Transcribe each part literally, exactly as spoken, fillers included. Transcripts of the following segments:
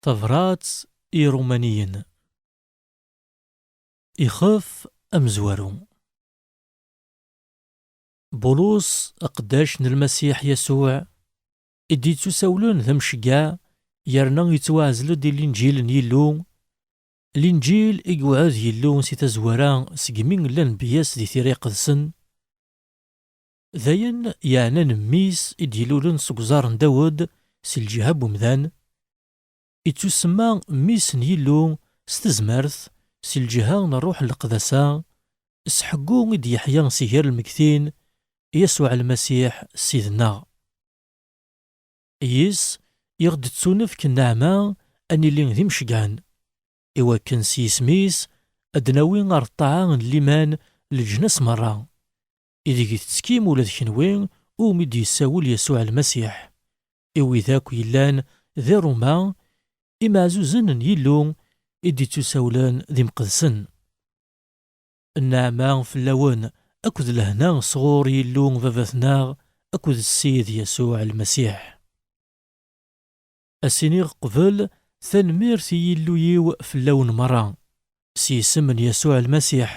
Tabrat i Irumaniyen. Ixef amezwaru. Bulus, aqeddac n Lmasiḥ Yasuɛ, i d-yettusawlen d amceggeɛ, yerna yettwaɛzel-d i Linǧil n Yillu, Linǧil i yewɛed Yillu si tazwara segmi llan beyya-s di Tira Iqedsen, d ayen yeɛnan mmi-s i d-ilulen seg uẓar n Dawed si lǧiha n wemdan, ittusemma mmi-s n Yillu s tezmert, si lǧiha n Ṛṛuḥ n Leqdasa, s ḥeggu i d-yeḥya si gar lmegtin, Yasuɛ Lmasiḥ Ssid-nneɣ. Yis i ɣ-d-tettunefk nneɛma ad nili d imceggɛen, iwakken s yisem-is ad d-nawi ar ṭṭaɛa n liman leǧnas merra, ideg tettekkim ula d kenwi umi d-yessawel Yasuɛ Lmasiḥ, i wid akk yellan di Ṛuma, imeɛzuzen n Yillu i d-ittusawlen d imqedsen. Nneɛma fell-awen akked lehna sɣur Yillu Baba-tneɣ akked Ssid Yasuɛ Lmasiḥ. A s-iniɣ qbel, tanemmirt i Yillu-yiw fell-awen merra, s yisem n Yasuɛ Lmasiḥ,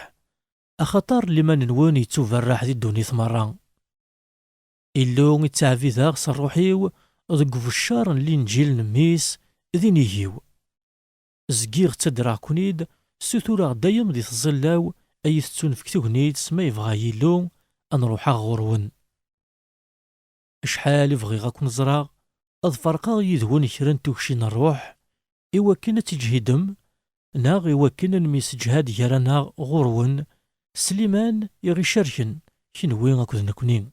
axaṭer liman-nwen yettuberreḥ di ddunit merra. Illu ittɛebbideɣ s ṛṛuḥ-iw deg ubeccer n Linǧil n mmi-s d inigi-w. Zgiɣ ttaddreɣ-ken-id, ssutureɣ dayem di tẓilla-w ay tettunefk tegnit s ma yebɣa Yillu ad n-ruḥeɣ ɣur-wen. Acḥal i bɣiɣ ad ken-ẓreɣ, ad ferqeɣ yid-wen kra n tukci n ṛṛuḥ, iwakken ad tiǧhidem, neɣ iwakken ad nemyesseǧhad gar-aneɣ ɣur-wen, s liman i ɣ-icerken, kenwi akked nekni.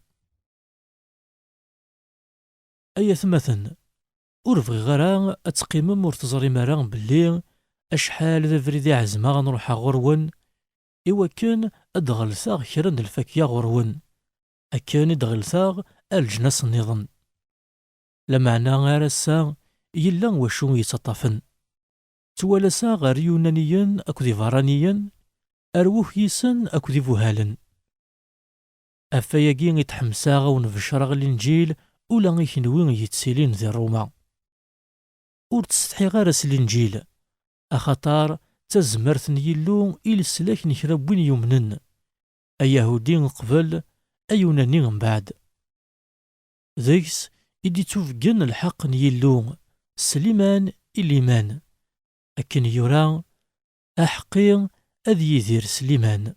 Ay atmaten, ur bɣiɣ ara ad teqqimem ur teẓrim ara belli acḥal d abrid i ɛezmeɣ ad n-ruḥeɣ ɣur-wen, iwakken ad d-ɣelteɣ kra n lfakya ɣur-wen, akken i d-ɣelteɣ ar leǧnas nniḍen. Lameɛna ar ass-a yella wacu yettaṭṭafen. Ttwalaseɣ ar Iyunaniyen akked Ibeṛṛaniyen, ar wukyisen akked ibuhalen. Ɣef wayagi i d-ḥemseɣ a wen-becreɣ Linǧil ula i kenwi yettilin di Ṛuma. Ur ttsetḥiɣ ara s Linǧil, axaṭer d tazmert n Yillu i leslak n kra n win yumnen, Ayahudi qbel, Ayunani mbeɛd. Deg-s i d-ittubeggen lḥeqq n Yillu, s liman i liman. Akken yura, aḥeqqi ad yidir s liman.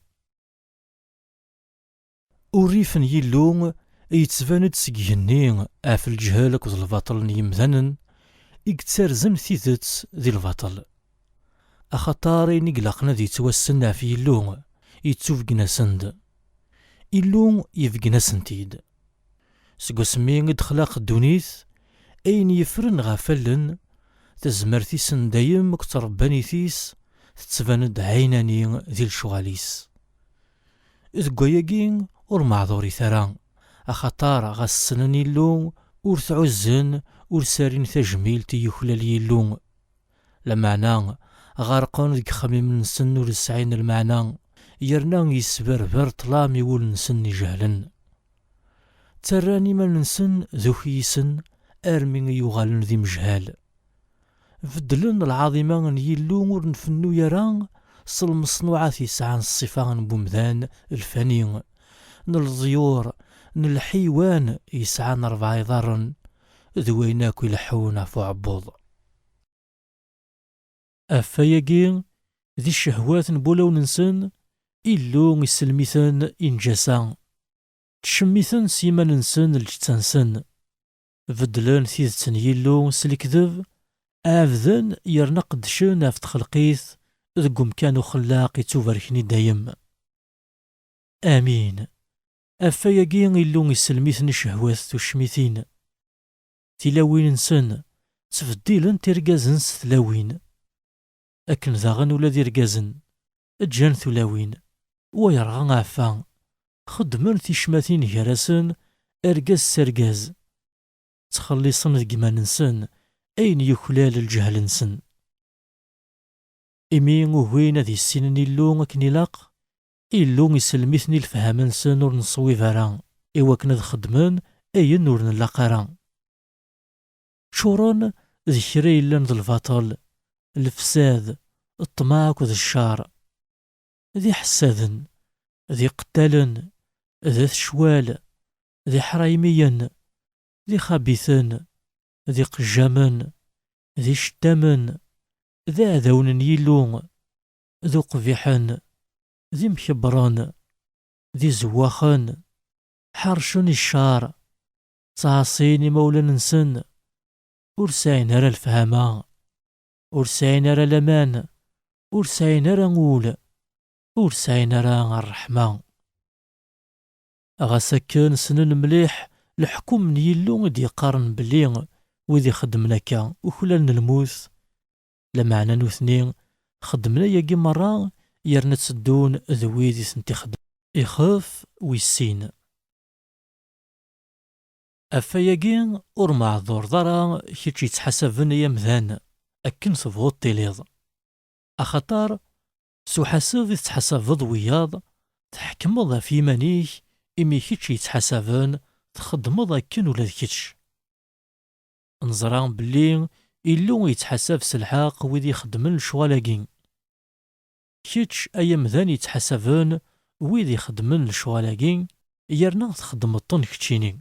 Urrif n Yillu yettban-d seg igenni ɣef lǧehel akked lbaṭel n yimdanen i yettarzen tidet di lbaṭel. Axaṭer ayen i ilaqen ad yettwassen ɣef Yillu, yettubeggen-asen-d. Illu yebeggen-asen-t-id. Seg wasmi i d-texlaq ddunit, ayen yeffren ɣef allen, tazmert-is n dayem akked tṛebbanit-is tettban-d ɛinani di lecɣal-is. Deg wayagi ur meɛdurit ara, axaṭer ɣas ssnen Illu, ur t-ɛuzzen, ur serrin tajmilt i yuklal Yillu. Lameɛna ɣerqen deg yexmimen-nsen ur sɛin lmeɛna, yerna yesberber ṭṭlam i wul-nsen ijehlen. Ttarran iman-nsen d ukyisen armi i uɣalen d imejhal. Beddlen lɛaḍima n Yillu ur nfennu ara s lmeṣnuɛat yesɛan ṣṣifa n wemdan lfani, n leḍyur, n lḥiwan yesɛan ṛebɛa iḍarren, d wayen akk ileḥḥun ɣef uɛebbuḍ. Ɣef wayagi, di ccehwat n wulawen-nsen, Illu isellem-iten i nnǧasa. Ttcemmiten s yiman-nsen lǧetta-nsen. Beddlen tidet n Yillu s lekdeb, ɛebden yerna qeddcen ɣef txelqit deg umkan uxellaq ittubarken i dayem. Amin. Ɣef wayagi Illu isellem-iten i ccehwat tucmitin. Tilawin-nsen ttbeddilent irgazen s tlawin. Akken daɣen ula d irgazen ǧǧan tulawin, wa yerɣa aɛeffa, xeddmen ticmatin gar-asen argaz s argaz. Ttxelliṣen deg iman-nsen ayen yuklal lǧehl-nsen. Imi ugin ad issinen Illu akken ilaq, Illu isellem-iten i lefhama-nsen ur neṣwib ara, iwakken ad xedmen ayen ur nlaq ara. Ččuren d kra yellan d lbaṭel, lefsad, ṭṭmeɛ akked ccer. D iḥessaden, d iqettalen, d at ccwal, d iḥraymiyen, d ixabiten, d iqejjamen, d icettamen, d iɛdawen n Yillu, d uqbiḥen, d imkebbren, d izewwaxen, ḥercen i ccer, ttɛaṣin imawlan-nsen, ur sɛin ara lefhama, ur sɛin ara laman, ur sɛin ara ul, ur sɛin ara ṛṛeḥma. Ɣas akken ssnen mliḥ leḥkum n Yillu i d-yeqqaren belli wid ixeddmen akka uklalen lmut, lameɛna nutni xeddmen ayagi merra yerna tteddun d wid i tent-ixeddmen. Ixef wis sin. Ɣef wayagi ur meɛdureḍ ara kečč yettḥasaben ay amdan akken tebɣuḍ tiliḍ. Axaṭer s uḥaseb i tettḥasabeḍ wiyaḍ, tḥekmeḍ ɣef yiman-ik, imi kečč yettḥasaben txeddmeḍ akken ula d kečč. Neẓra belli Illu yettḥasab s lḥeqq wid ixeddmen lecɣal-agi. Kečč ay amdan yettḥasaben wid ixeddmen lecɣal-agi, yerna txeddmeḍ-ten keččini.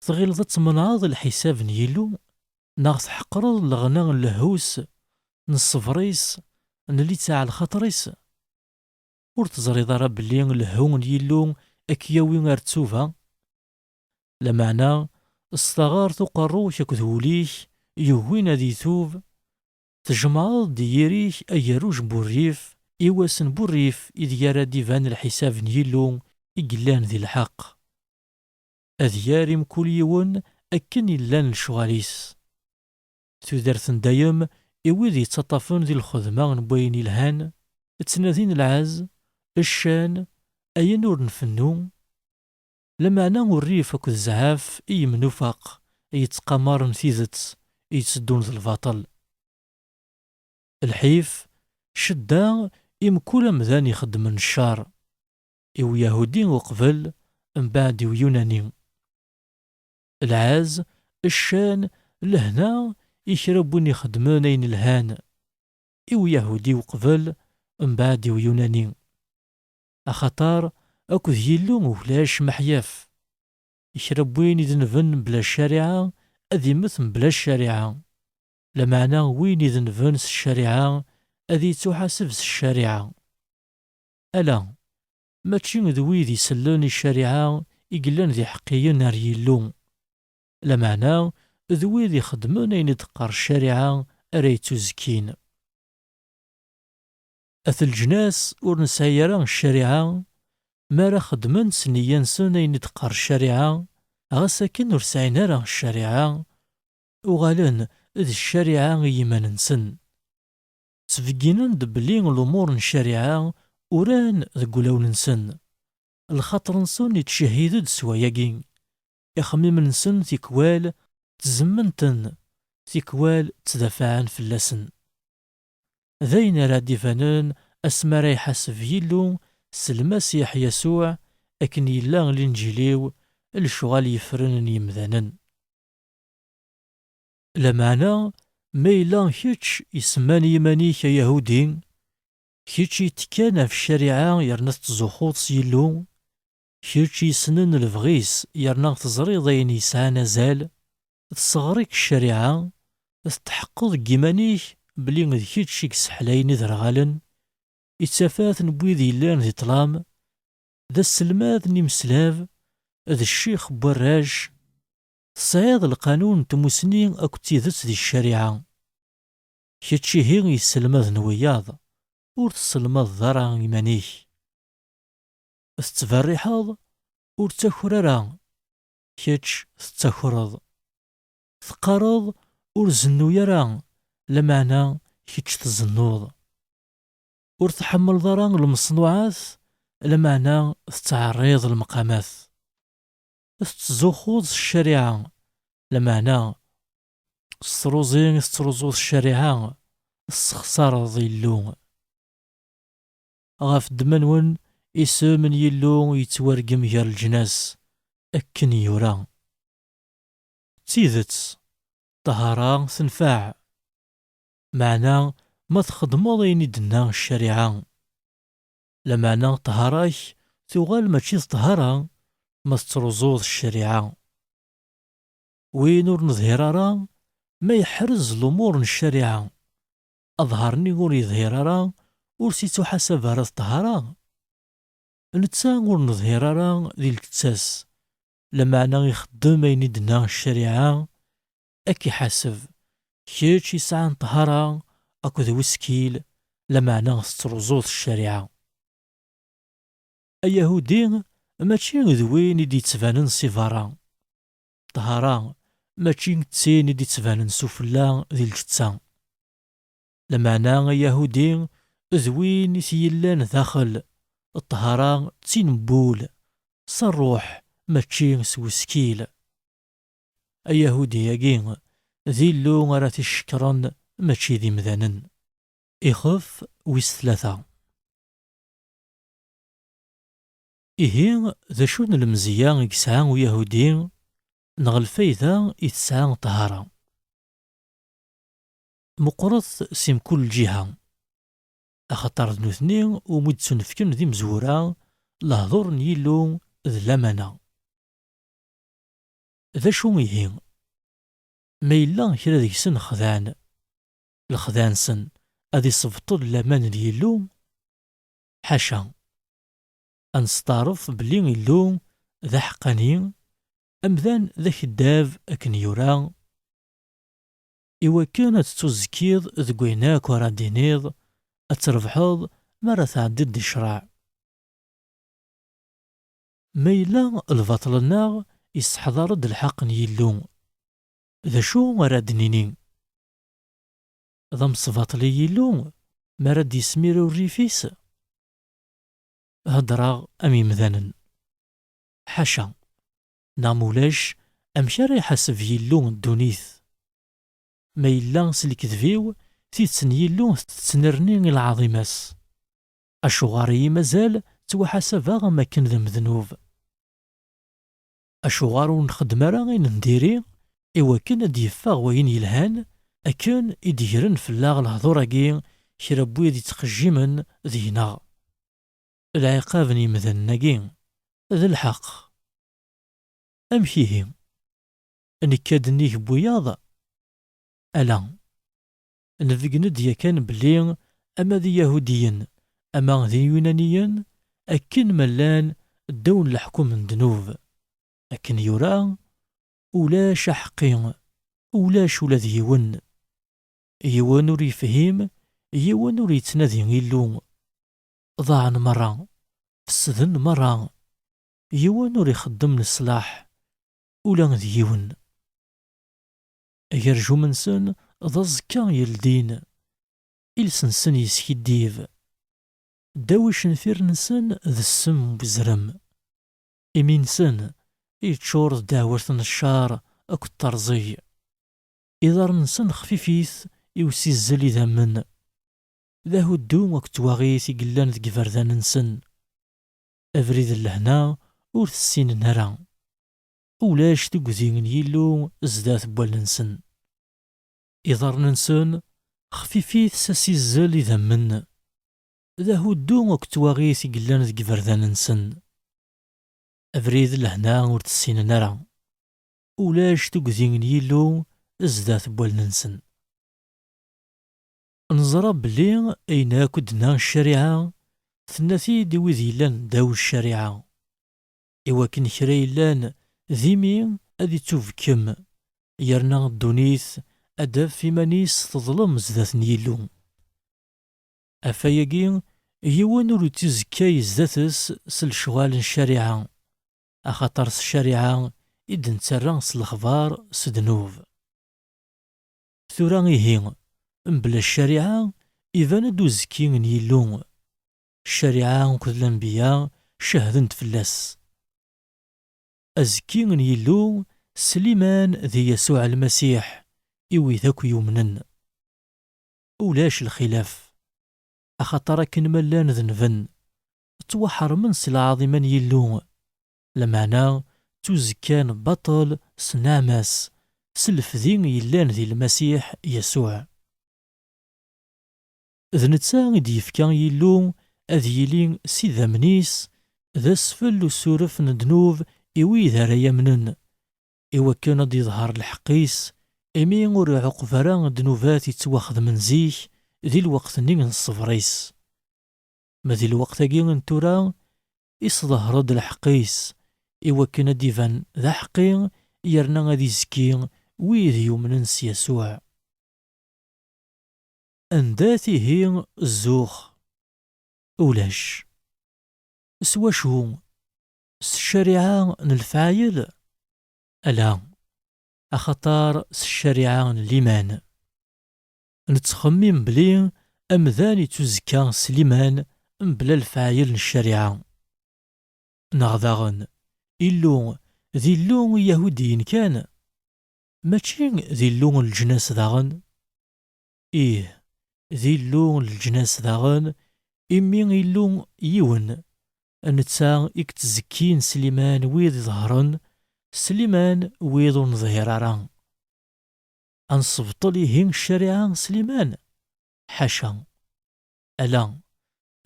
Tɣileḍ ad tmenɛeḍ lḥisab n Yillu, neɣ tḥeqreḍ leɣna n lehhu-s, n ṣṣber-is, n littaɛ n lxaṭer-is? Ur teẓriḍ ara belli lehhu n Yillu ad k-yawi ar ttuba? Lameɛna, s taɣert uqerru-k akked wul-ik yugin ad itub, tjemɛeḍ-d i yiri-k agerruj n wurrif, i wass n wurrif ideg ara d-iban lḥisab n Yillu i yellan di lḥeqq. Ad yerr i mkul yiwen akken i llan lecɣal-is. Tudert n dayem i wid yettaṭṭafen di lxedma n wayen ilhan, ttnadin lɛez, ccan, ayen ur nfennu, lameɛna urrif akked zzɛaf i yemnufaq, yettqamaren tidet, yetteddun d lbaṭel. Lḥif, ccedda i mkul amdan ixeddmen ccer, i uyahudi uqbel, mbeɛd i uyunani. Lɛez, ccan, lehna i kra n win ixeddmen ayen lhan, i uyahudi uqbel, mbeɛd i uyunani. Axaṭer akked Yillu ulac meḥyaf. Kra n win idenben mebla ccariɛa, ad immet mebla ccariɛa. Lameɛna win idenben s ccariɛa, ad yettuḥaseb s ccariɛa. Ala, mačči d wid isellen i ccariɛa i yellan d iḥeqqiyen ar Yillu. Lameɛna d wid ixeddmen ayen i d-teqqar ccariɛa ara yettuzekkin. At leǧnas ur nesɛi ara ccariɛa, mi ara xedmen s nneyya-nsen ayen i d-teqqar ccariɛa, ɣas akken ur sɛin ara ccariɛa, uɣalen d ccariɛa i yiman-nsen. Ttbegginen-d belli lumuṛ n ccariɛa uran deg wulawen-nsen. Lxaṭer-nsen ittcehhid-d s wayagi. Ixemmimen-nsen tikwal ttezmen-ten, tikwal ttdafaɛen fell-asen. D ayen ara d-ibanen asmi ara iḥaseb Yillu s Lmasiḥ Yasuɛ, akken yella Linǧil-iw, lecɣal yeffren n yemdanen. Lameɛna, ma yella kečč isemman i yiman-ik a Yahudi, kečč yettekkan ɣef ccariɛa yerna tettzuxxuḍ s Yillu, kečč yessnen lebɣi-s yerna teẓriḍ ayen yesɛan azal, tesseɣr-ik ccariɛa, tetḥeqqeḍ deg yiman-ik belli d kečč i yesseḥlayen iderɣalen, i tafat n wid yellan di ṭṭlam, d aselmad n imeslab, d ccix n warrac, tesɛiḍ lqanun n tmusni akked tidet di ccariɛa. Kečč ihi yesselmaden wiyaḍ, ur tesselmadeḍ ara iman-ik. Tettberriḥeḍ, ur ttaker ara, kečč tettakreḍ. Teqqareḍ, ur zennuy ara, lameɛna kečč tzennuḍ. Ur tḥemmleḍ ara lmeṣnuɛat, lameɛna tettɛerriḍ lmeqamat. Tettzuxxuḍ s ccariɛa, lameɛna s truẓi i tettruẓuḍ ccariɛa, tessexṣareḍ Illu. Ɣef ddemma-nwen, isem n Yillu yettwargem gar leǧnas, akken yura. D tidet, Ṭṭhara tenfeɛ. Meɛna ma txeddmeḍ ayen i d-tenna ccariɛa. Lameɛna ṭṭhara-k tuɣal mačči d ṭṭhara ma tettruẓuḍ ccariɛa. Win ur neḍhir ara, ma yeḥrez lumuṛ n ccariɛa, aḍhar-nni ur yeḍhir ara, ur s-ittuḥasab ara d ṭṭhara. Netta ur neḍhir ara di lkettas, lameɛna ixeddem ayen i d-tenna ccariɛa, ad k-iḥaseb, kečč yesɛan ṭṭhara akked weskil, lameɛna tettruẓuḍ ccariɛa. Ayahudi mačči d win i d-yettbanen si berra. Ṭṭhara mačči d tin i d-yettbanen sufella di lketsa. Lameɛna Ayahudi d win i t-yellan daxel. Ṭṭhara d tin n wul, s ṛṛuḥ, mačči s weskil. Ayahudi-agi d Illu ara t-icekkren, mačči d imdanen. Ixef wis tlata. Ihi, d acu n lemzeyya i yesɛa Uyahudi neɣ lfayda i tesɛa ṭṭhara? Meqqret si mkul lǧiha, axaṭer d nutni umi d-ttunefken d imezwura lehdur n Yillu d lamana. D acu ihi? Ma yella kra deg-sen xdan, lexda-nsen ad isebṭel laman n Yillu? Ḥaca. Ad nesteɛref belli Illu d aḥeqqani, amdan d akeddab akken yura, iwakken ad tettuzekkiḍ deg wayen akk ara d-tiniḍ, ad trebḥeḍ mi ara tɛeddiḍ di ccreɛ. Ma yella lbaṭel-nneɣ yesseḥḍar-d lḥeqq n Yillu, d acu ara d-nini? D amesbaṭel i Yillu mi ara d-yesmir urrif-is? Heddreɣ am yimdanen. Ḥaca. Neɣ ma ulac, amek ara iḥaseb Yillu ddunit? Ma yella s lekdeb-iw, tidet n Yillu tettnerni i lɛaḍima-s. Acuɣer i yi-mazal ttwaḥasabeɣ am akken d amednub? Acuɣer ur nxeddem ara ayen n diri i wakken ad d-yeffeɣ wayen yelhan, akken i d-gren fell-aɣ lehdur-agi kra n wid yettqejjimen deg-neɣ? Lɛiqab n yimdanen-agi d lḥeqq. Amek ihi? Nekka-d nnig n wiyaḍ? Ala. Nbeggen-d yakan belli ama d Iyahudiyen, ama d Iyunaniyen, akken ma llan ddaw n leḥkem n ddnub. Akken yura, ulac aḥeqqi, ulac ula d yiwen. Yiwen ur yefhim, yiwen ur yettnadi Illu. Ḍaɛen merra, fesden merra. Yiwen ur ixeddem leṣlaḥ, ula d yiwen. Agerjum-nsen d aẓekka yeldin, iles-nsen yeskiddib. Ddaw icenfiren-nsen d ssem n uzrem. Imi-nsen yeččur d ddeɛwat n ccer akked terẓeg. Iḍarren-nsen xfifit i usizzel idammen. D ahuddu akked twaɣit i yellan deg iberdan-nsen. Abrid n lehna ur t-ssinen ara. Ulac tugdi n Yillu zdat n wallen-nsen. Iḍarren-nsen xfifit s asizzel idammen. D ahuddu akked twaɣit i yellan deg iberdan-nsen. Abrid n lehna ur t-ssinen ara. Ulac tugdi n Yillu zdat n wallen-nsen. Neẓra belli ayen akk d-tenna ccariɛa, tenna-t-id i wid yellan ddaw ccariɛa, iwakken kra yellan d imi ad ittubekkem, yerna ddunit ad d-taf iman-is teḍlem zdat n Yillu. Ɣef wayagi, yiwen ur ittuzekkay zdat-s s lecɣal n ccariɛa, axaṭer s ccariɛa i d-nettarra s lexbar s ddnub. Tura ihi, mebla ccariɛa, iban-d uzekki n Yillu. Ccariɛa akked lanbeyya cehden-d fell-as. Azekki n Yillu s liman di Yasuɛ Lmasiḥ i wid akk yumnen. Ulac lxilaf, axaṭer akken ma llan denben, ttwaḥermen si lɛaḍima n Yillu, lameɛna ttuzekkan baṭel s nneɛma-s, s lefdi yellan di Lmasiḥ Yasuɛ. D netta i d-yefka Yillu ad yili s idammen-is d asfel usuref n ddnub i wid ara yamnen, i wakken ad d-iḍher lḥeqq-is, imi ur iɛuqeb ara ddnubat yettwaxedmen zik di lweqt-nni n ṣṣber-is. Ma di lweqt-agi n tura, isḍehher-d lḥeqq-is, i wakken ad d-iban d aḥeqqi, yerna ad izekki wid yumnen s Yasuɛ. Anda-t ihi zzux? Ulac. S wacu? S ccariɛa n lefɛayel? Ala, axaṭer s ccariɛa n liman. Nettxemmim belli amdan ittuzekka s liman mebla lefɛayel n ccariɛa. Neɣ daɣen, Illu d Illu n Iyahudiyen kan, mačči d Illu n leǧnas daɣen? Ih, d Illu n leǧnas daɣen, imi Illu yiwen, netta i yettzekkin s liman wid iḍehren, s liman wid ur neḍhir ara. Ad nesbṭel ihi ccariɛa s liman? Ḥaca. Ala,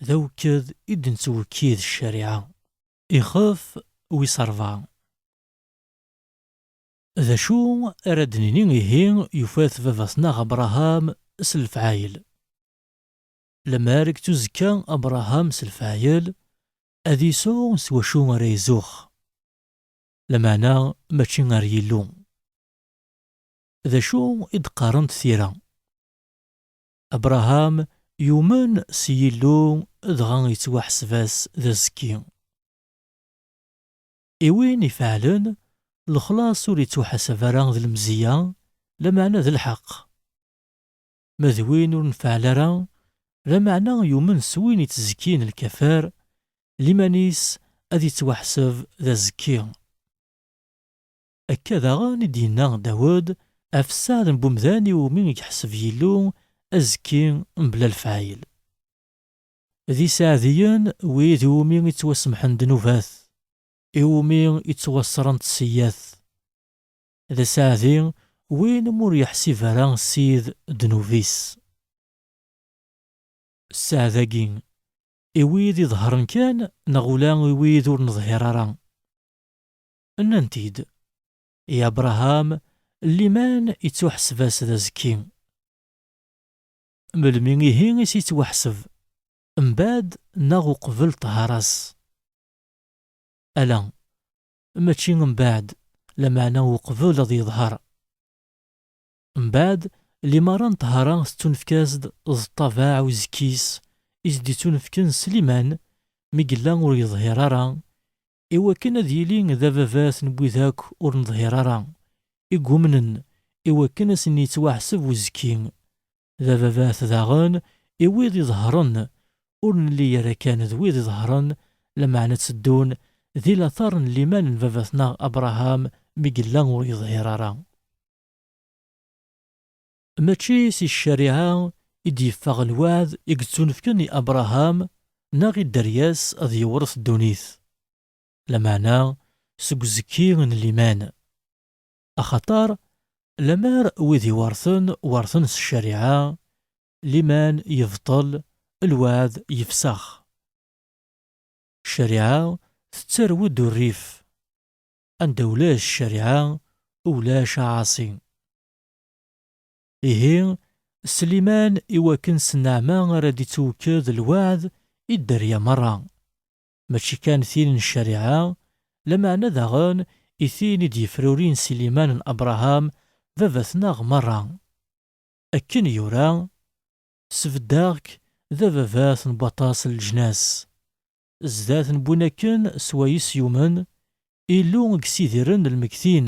d awked i d-nettwekkid ccariɛa. Ixef wis ṛebɛa. D acu ara d-nini ihi yufa-t baba-tneɣ Abṛaham s lefɛayel? Lemmer i yettuzekka Abṛaham s lefɛayel, ad yesɛu s wacu ara izux. Lameɛna mačči ar Yillu. D acu i d-qqarent tira? Abṛaham yumen s Yillu, dɣa yettwaḥseb-as d azekki. I win ifeɛlen, lexlaṣ ur yettwaḥasab ara d lemzeyya, lameɛna d lḥeqq. Ma d win ur nfeɛl ara, lameɛna yumen s win ittezkin lkafar, liman-is ad yettwaḥseb d azekki. Akka daɣen i d-yenna Dawed ɣef sseɛd n wemdan iwumi i yeḥseb Yillu azekki mebla lefɛayel. D iseɛdiyen wid iwumi i ttwasemḥen ddnubat, iwumi i ttwaṣṣrent ssiyat. D aseɛdi win umi ur yeḥsib ara Ssid ddnub-is. Sseɛd-agi, i wid iḍehren kan neɣ ula i wid ur neḍhir ara? Nnant-id, i Abṛaham, liman ittuḥseb-as d azekki. Melmi ihi i s-ittwaḥseb? Mbeɛd neɣ uqbel ṭṭhara-s? Ala, mačči mbeɛd, lameɛna uqbel ad yeḍher. Mbeɛd, limaṛa n ṭṭhara tettunefk-as-d d ṭṭabeɛ uzekki-s i s-d-ittunefken s liman mi yella ur yeḍhir ara, iwakken ad yili d ababat n wid akk ur neḍhir ara, i yumnen, iwakken ad sen-yettwaḥseb uzekki. D ababat daɣen i wid iḍehren, ur nelli ara kan d wid iḍehren, lameɛna tteddun di later n liman n baba-tneɣ Abṛaham mi yella ur yeḍhir ara. Mačči si ccariɛa i d-yeffeɣ lweɛd i yettunefken i Abṛaham neɣ i dderya-s ad yewṛet ddunit, lameɛna seg uzekki n liman. Axaṭer, lemmer wid iwerten werten s ccariɛa, liman yebṭel, lweɛd yefsex. Ccariɛa tettarew-d urrif. Anda ulac ccariɛa, ulac aɛaṣi. Ihi, s liman iwakken s nneɛma ara d-ittwekked lweɛd i dderya merra, mačči kan tin n ccariɛa, lameɛna daɣen i tin i d-yefrurin si liman n Abṛaham, baba-tneɣ merra. Akken yura, sbeddeɣ-k d ababat n waṭas n leǧnas. Zdat n win akken swayes yumen, Illu i yessidiren lmegtin,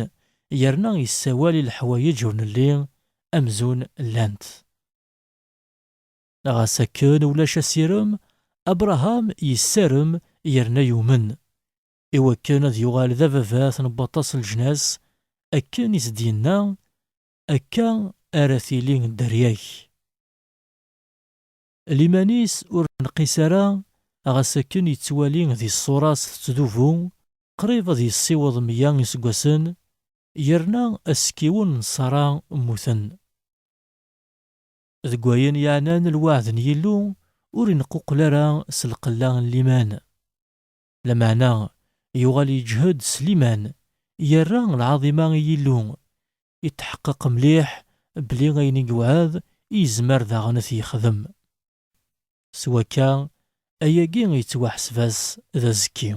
yerna yessawal i leḥwayeǧ ur nelli, amzun llant. Ɣas akken ulac asirem, Abṛaham yessarem yerna yumen, iwakken ad yuɣal d ababat n waṭas n leǧnas, akken i s-d-yenna, akka ara tili dderya-k. Liman-is ur nenqis ara, ɣas akken yettwali di ṣṣura-s tettdubu, qrib ad yessiweḍ meyya iseggasen, yerna asekkiwen n Ṣara mmuten. Deg wayen yeɛnan lweɛd n Yillu, ur ineqquqel ara s lqella n liman. Lameɛna, yuɣal yeǧhed s liman, yerra lɛaḍima i Yillu, itḥeqqeq mliḥ belli ayen i yewɛed yezmer daɣen ad t-yexdem. S wakka, ayagi yettwaḥseb-as d azekki.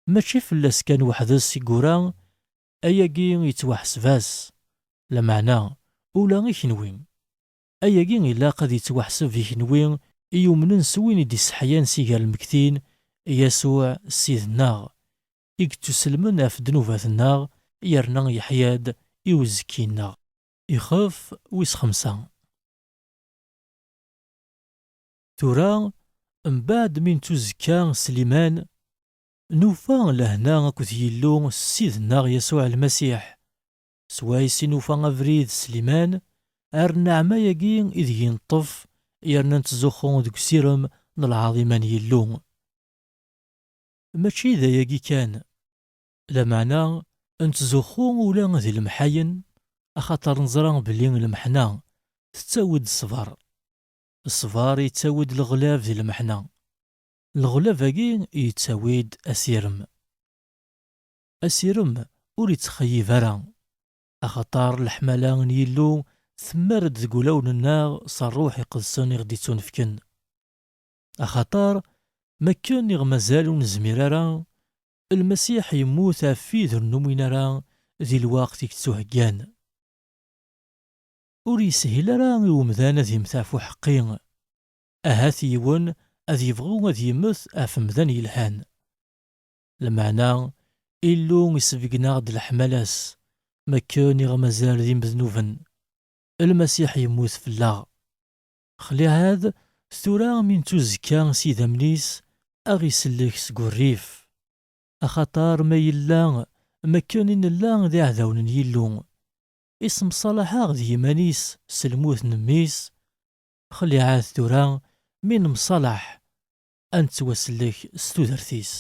Mačči fell-as kan weḥd-s i yura, ayagi yettwaḥseb-as, lameɛna ula i kenwi. Ayagi ilaq ad yettwaḥseb i kenwi i yumnen s win i d-isseḥyan si gar lmegtin, Yasuɛ Ssid-nneɣ, i yettuselmen ɣef ddnubat-nneɣ, yerna yeḥya-d i uzekki-nneɣ. Ixef wis xemsa. Tura, mbeɛd mi nettuzekka s liman, nufa lehna akked Yillu s Ssid-nneɣ Yasuɛ Lmasiḥ, swayes i nufa abrid s liman ar nneɛma-agi ideg i neṭṭef, yerna nettzuxxu deg usirem n lɛaḍima n Yillu. Mačči d ayagi kan, lameɛna nettzuxxu ula di lemḥayen, axaṭer neẓra belli lmeḥna tettawi-d ṣṣber. Ṣṣber yettawi-d leɣlab di lmeḥna. Leɣlab-agi yettawi-d asirem. Asirem ur ittxeyyib ara, axaṭer leḥmala n Yillu temmar-d deg wulawen-nneɣ s Ṛṛuḥ Iqedsen i ɣ-d-ittunefken. Axaṭer, makken i ɣ-mazal ur nezmir ara, Lmasiḥ yemmut ɣef wid ur numin ara di lweqt i yettuheggan. Ur yeshil ara i umdan ad yemmet ɣef uḥeqqi. Ahat yiwen ad yebɣu ad yemmet ɣef umdan yelhan. Lameɛna, Illu isbeggen-aɣ-d leḥmala-s, makken i ɣ-mazal d imednuben. Lmasiḥ yemmut fell-aɣ. Xliɛad, tura mi nettuzekka s idammen-is, a ɣ-isellek seg urrif. Axaṭer ma yella, makken i nella d iɛdawen n Yillu, isemṣalaḥ-aɣ d yiman-is s lmut n Mmi-s, xliɛad tura mi nemṣalaḥ, a nettwasellek s tudert-is.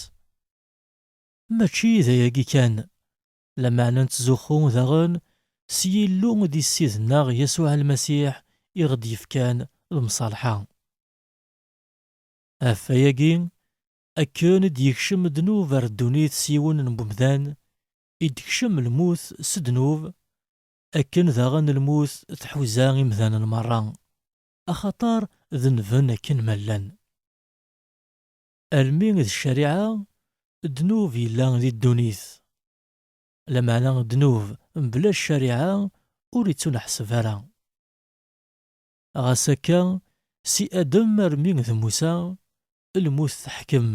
Mačči d ayagi kan, lameɛna nettzuxxu daɣen s Yillu d Ssid-nneɣ Yasuɛ Lmasiḥ i ɣ-d-yefkan lemṣalḥa. Ɣef wayagi, akken i d-yekcem ddnub ar ddunit s yiwen n wemdan, i d-tekcem lmut s ddnub, akken daɣen lmut tḥuza imdanen merra, axaṭer denben akken ma llan. Almi d ccariɛa, ddnub yella di ddunit. Lameɛna ddnub mebla ccariɛa ur ittuneḥseb ara. Ɣas akka, si Adem armi d Musa, lmut teḥkem,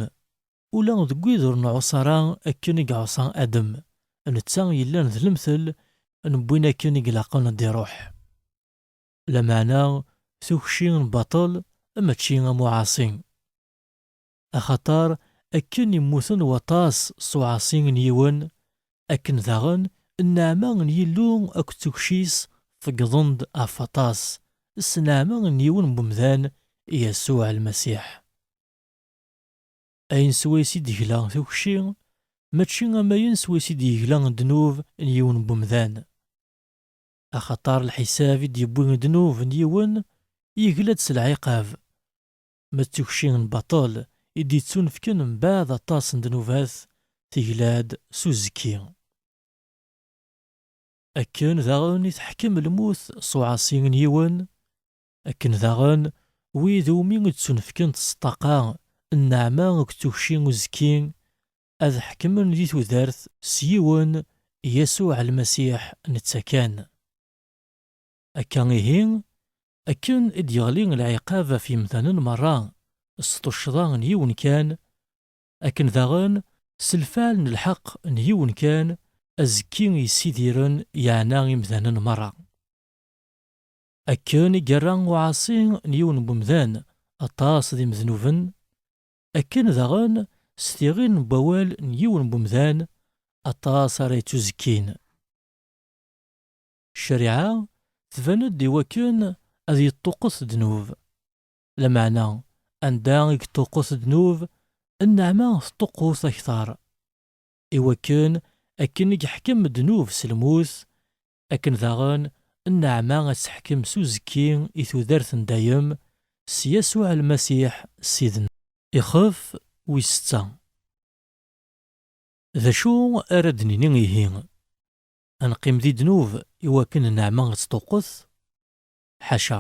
ula deg wid ur nɛuṣa ara akken i iɛuṣa Adem, netta yellan d lemtel n win akken i ilaqen ad d-iruḥ. Lameɛna, tukci n baṭel mačči am uɛaṣi. Axaṭer akken i mmuten waṭas s uɛaṣi n yiwen, akken daɣen nneɛma n Yillu akked tukci-s feggḍen-d ɣef waṭas s nneɛma n yiwen n wemdan, Yasuɛ Lmasiḥ. Ayen swayes i d-tegla tukci, mačči am ayen swayes i d-yegla ddnub n yiwen n wemdan. Axaṭer lḥisab i d-yewwi ddnub n yiwen, yegla-d s lɛiqab. Ma d tukci n baṭel i d-yettunefken mbeɛd aṭas n ddnubat, tegla-d s uzekki. Akken daɣen i teḥkem lmut s uɛaṣi n yiwen, akken daɣen wid umi d-ttunefkent s ṭṭaqa, nneɛma akked tukci uzekki, ad ḥekmen di tudert s yiwen, Yasuɛ Lmasiḥ netta kan. Akka ihi, akken i d-yeɣli lɛiqab ɣef yemdanen merra s tuccḍa n yiwen kan, akken daɣen s lfeɛl n lḥeqq n yiwen kan, azekki yessidiren yeɛna imdanen merra. Akken i yerra uɛaṣi n yiwen n wemdan aṭas d imednuben, akken daɣen s tiɣin n wawal n yiwen n wemdan aṭas ara yettuzekkin. Ccariɛa tban-d i wakken ad yeṭṭuqqet ddnub. Lameɛna, anda i yeṭṭuqqet ddnub, nneɛma teṭṭuqqut akteṛ. I wakken Akken i yeḥkem ddnub s lmut, akken daɣen nneɛma ad teḥkem s uzekki i tudert n dayem, s Yasuɛ Lmasiḥ Ssid-nneɣ. Ixef wis setta. D acu ara d-nini ihi? Ad neqqim di ddnub i wakken nneɛma ad tṭuqqet? Ḥaca.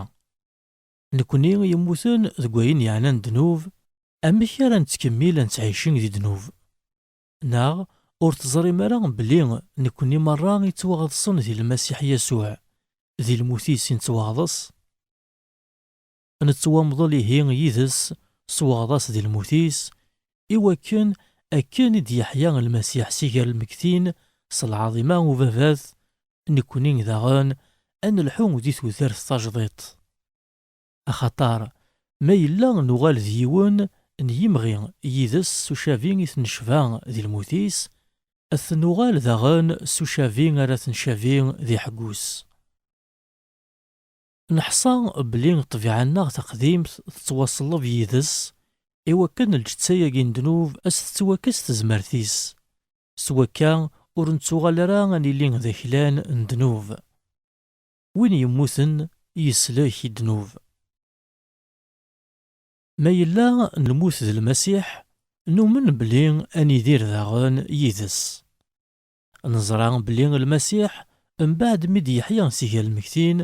Nekni yemmuten deg wayen yeɛnan ddnub, amek ara nettkemmil ad nettɛici di ddnub? Neɣ ur teẓrim ara belli nekni merra i ttwaɣeḍsen di Lmasiḥ Yasuɛ, di lmut-is i nettwaɣeḍs? Nettwamḍel ihi yid-s s weɣḍas di lmut-is, i wakken akken i d-yeḥya Lmasiḥ si gar lmegtin s lɛaḍima ubabat, nekni daɣen ad nelḥu di tudert tajdiṭ. Axaṭer ma yella nuɣal d yiwen n yimɣi yid-s s ucabi i t-necba di lmut-is, ad t-nuɣal daɣen s ucabi ara t-ncabi di ḥeggu-s. Neḥṣa belli ṭṭbiɛa-nneɣ taqdimt tettwaṣelleb yid-s, i wakken lǧetta-agi n ddnub ad s-tettwakkes tezmert-is, s wakka ur nettuɣal ara ad nili d aklan n ddnub. Win yemmuten yeslek i ddnub. Ma yella nemmut d Lmasiḥ, numen belli ad nidir daɣen yid-s. Neẓra belli Lmasiḥ, mbeɛd mi d-yeḥya si gar lmegtin,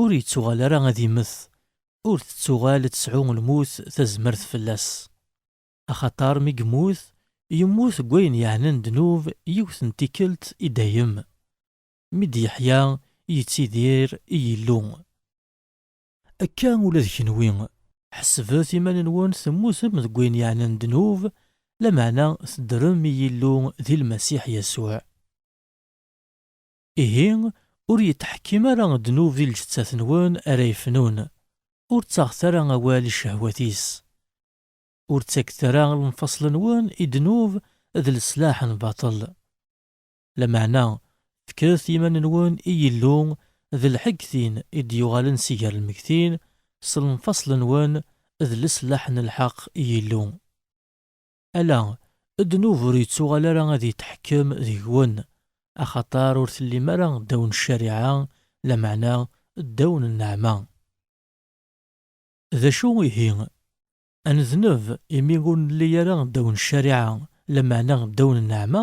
ur yettuɣal ara ad immet, ur tettuɣal ad tesɛu lmut tazmert fell-as. Axaṭer mi yemmut, yemmut deg wayen yeɛnan ddnub yiwet n tikkelt i dayem. Mi d-yeḥya, yettidir i Yillu. Akka ula d kenwi, ḥesbet iman-nwen temmutem deg wayen yeɛnan ddnub, lameɛna teddrem i Yillu di Lmasiḥ Yasuɛ. Ihi, ur yetḥekkim ara ddnub di lǧettat-nwen ara yefnun, ur ttaɣet ara awal i ccehwat-is. Ur ttaket ara lemfaṣel-nwen i ddnub d leslaḥ n baṭel. Lameɛna, fket iman-nwen i Yillu d lḥegtin i d-yuɣalen si gar lmegtin s lemfaṣel-nwen d leslaḥ n lḥeqq i Yillu. Ala, ddnub ur yettuɣal ara ad yetḥekkem deg-wen, axaṭer ur tellim ara ddaw n ccariɛa, lameɛna ddaw n nneɛma. D acu ihi? Ad nedneb imi ur nelli ara ddaw n ccariɛa, lameɛna ddaw n nneɛma?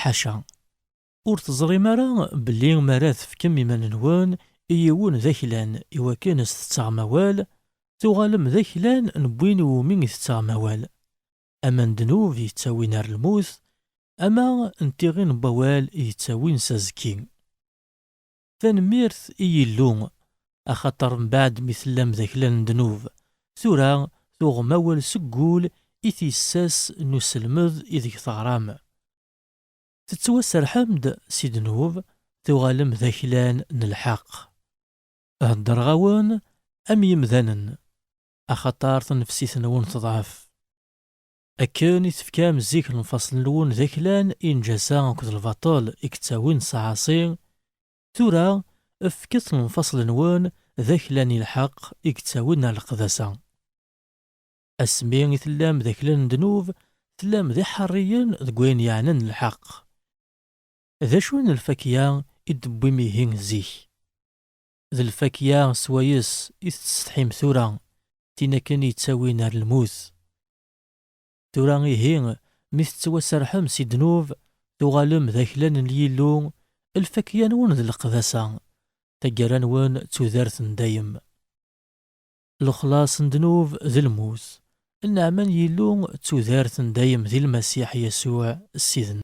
Ḥaca. Ur teẓrim ara belli mi ara tefkem iman-nwen i yiwen d aklan i wakken as-tettaɣem awal, tuɣalem d aklan n win iwumi i tettaɣem awal, ama n ddnub yettawin ar lmut, ama n tiɣin n wawal yettawin s azekki. Tanemmirt i Yillu, axaṭer mbeɛd mi tellam d aklan n ddnub, tura tuɣem awal seg wul i tissas n uselmed ideg teɣram. Tettwaserḥem-d si ddnub, tuɣalem d aklan n lḥeqq. Heddreɣ-awen am yimdanen, axaṭer tanefsit-nwen teḍɛef. Akken i tefkam zik lemfaṣel-nwen d aklan i nnǧasa akked lbaṭel i yettawin s aɛaṣi, tura fket lemfaṣel-nwen d aklan i lḥeqq i yettawin ar leqdasa. Asmi i tellam d aklan n ddnub, tellam d iḥerriyen deg wayen yeɛnan lḥeqq. D acu n lfakya i d-tewwim ihi zik? D lfakya swayes i tettsetḥim tura, tin akken yettawin ar lmut. Tura ihi, mi tettwaserḥem si ddnub, tuɣalem d aklan n Yillu, lfakya-nwen d leqdasa, taggara-nwen d tudert n dayem. Lexlaṣ n ddnub d lmut, nneɛma n Yillu d tudert n dayem di Lmasiḥ Yasuɛ Ssid-nneɣ.